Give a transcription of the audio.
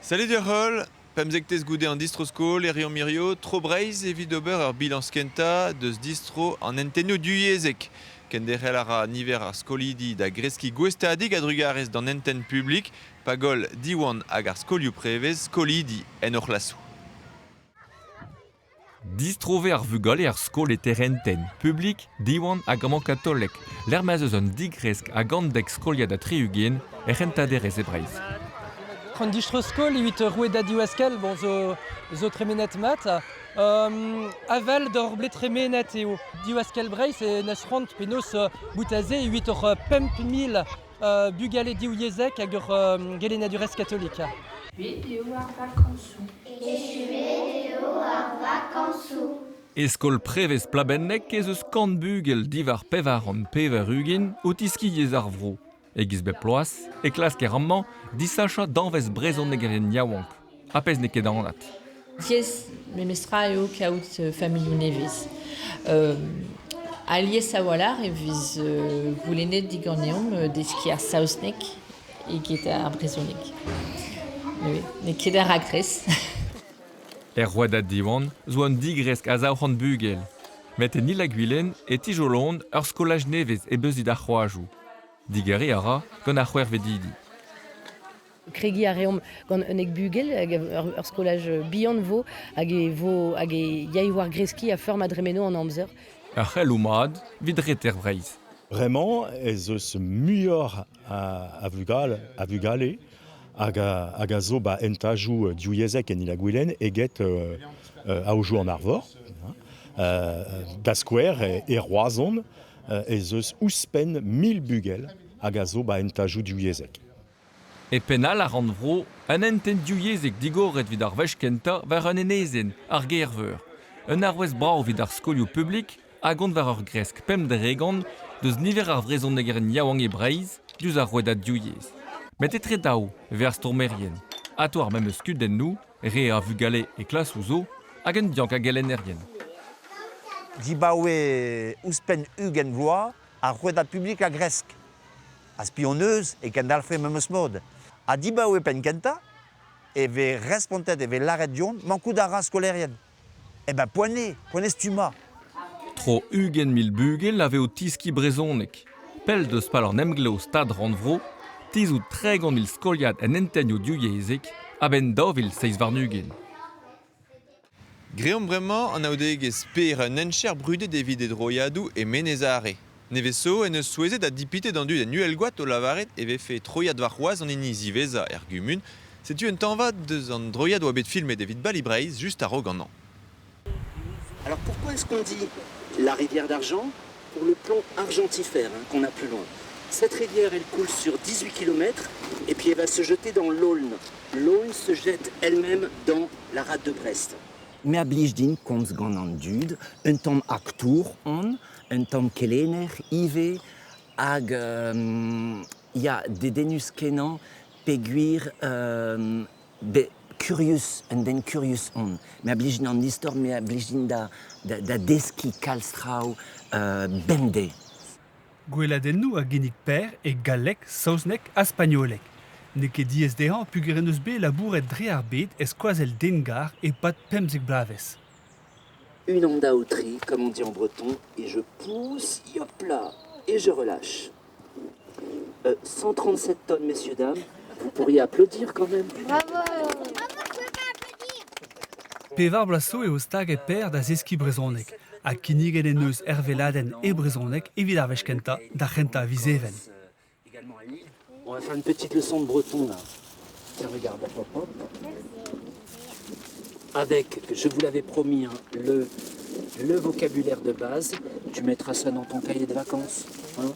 Salut deoc'h holl, pemzektez goude an distro-skol e reomp hirio Tro Breizh evit ober ur bilañs kentañ deus distro an hentennoù divyezhek. Kenderc'hel a ra niver ar skolidi da greskiñ gouestadig a-drugarez d'an hentenn publik pa goll Diwan hag ar skolioù prevez skolidi en o c'hlasoù. Distro 'vez ar vugale er skol e Terenten, publik, Diwan hag amañ katolek, lec'h ma'z eus un digresk a gant dek skoliad ha tri-ugent er c'hentañ derez e Breizh. An distro-skol evit rouedad Diwaskell bon, zo, zo tremenet mat. Avel d'ur blez tremenet eo Diwaskell Breizh e neus c'hoant penaos bout aze evit ur 5 000 bugale divyezhek hag ur gelennadurezh katolik. Bet eo ar vakañsoù. Echuet eo ar vakañsoù. E skol prevez Plabenneg ez eus kant bugel diwar 480 o tiskiñ yezh ar vro. E-giz bep bloaz e klasker amañ disachañ danvez brezhonegerien yaouank, ha pezh n'eo ket anat. Diaes memestra eo kaout familhoù nevez. Alies a-walc'h e vez goulennet diganeomp deskiñ ar saozneg eget ar brezhoneg. N'eo ket ar raktres. Er rouedad Diwan zo un digresk a 200 bugel. Met en Il-ha-Gwilen e tijolont ur skolaj nevez e beuzid ar c'hoajoù. Digeriñ a ra gant ar c'hwec'hvedidi. Kregiñ a reomp gant unnek bugel hag ur skolaj bihan vo hag e vo hag e yay war greskiñ a-feur ma dremeno an amzer. Ur c'heloù mat evit reter Breizh. Bremañ ez eus muioc'h a vugale, a vugale hag a, hag a zo ba hentajoù divyezhek en Il-ha-Gwilen eget aojoù an Arvor. Da skouer, e Roazhon ez eus ouzhpenn 1000 bugel hag a zo ba hentajoù divyezhek. E penn all ar rannvro, un hentenn divyezhek digoret evit ar wech kentañ war un enezenn, ar Gerveur. Un arouez brav evit ar skolioù publik a gont war ur gresk 5% deus niver ar vrezhonegerien yaouank e Breizh diouzh ar rouedad divyezh. Met etre daou e vez ar stourmerien, atao ar memes kudennoù, re a vugale e klasoù zo hag un diank a gelennerien. Dibaoe ouzhpenn 20 vloaz, ar rouedad publik a gresk. Ha spi hon eus e kendalc'hfe memes mod. Ha dibaoe penn-kentañ e vez respontet, e vez lâret deomp mankout a ra skolaerien. Eh ben poent eo, poent eo stummañ. Tro 20 000 bugel a vez o tiskiñ brezhoneg. Pell deus pal an emglev Stad-Rannvro, tizhout 30 000 skoliad en hentennoù divyezhek a-benn 2027. Greomp bremañ anaoudegezh Per un hencher brudet evit e droiadoù e Menez Are. Nevez zo en deus souezhet ha dipitet an dud en Uhelgoad o lavaret e vefe troiad warc'hoazh an hini ziwezhañ er gumun. Setu un tañva deus an droiad oa bet filmet evit Bali Breizh just a-raok an hañv. Alors pourquoi est-ce qu'on dit la rivière d'argent Pour le plomb argentifère hein, qu'on a plus loin. Cette rivière, elle coule sur 18 km et puis elle va se jeter dans l'Aulne. L'Aulne se jette elle-même dans la rade de Brest. Me a blij din komz gant an dud, un tamm aktour on, un tamm kelenner ivez, hag ya, dedennus-kenañ peogwir kurius, un den kurius on. Me a blij din an istor, me a blij din da, da, da deskiñ kalz traoù bemdez. Gweladennoù a ginnig Per e galleg, saozneg ha spagnoleg. N'eo ket diaes dezhañ peogwir en deus bet labouret dre ar bed e skoazell den-gar e-pad 15 bloavezh. Une onda au tri, comme on dit en breton, et je pousse, hop là, et je relâche. 137 tonnes, messieurs, dames. Vous pourriez applaudir quand même. Bravo Pevar bloaz zo eo staget Per da zeskiñ brezhoneg ha kinniget en deus er weladenn e brezhoneg evit ar wech kentañ d'ar c'hentañ a viz Even. On va faire une petite leçon de breton là. Tiens, regarde, hop, hop. Avec, je vous l'avais promis, hein, le, le vocabulaire de base. Tu mettras ça dans ton cahier de vacances. Hein.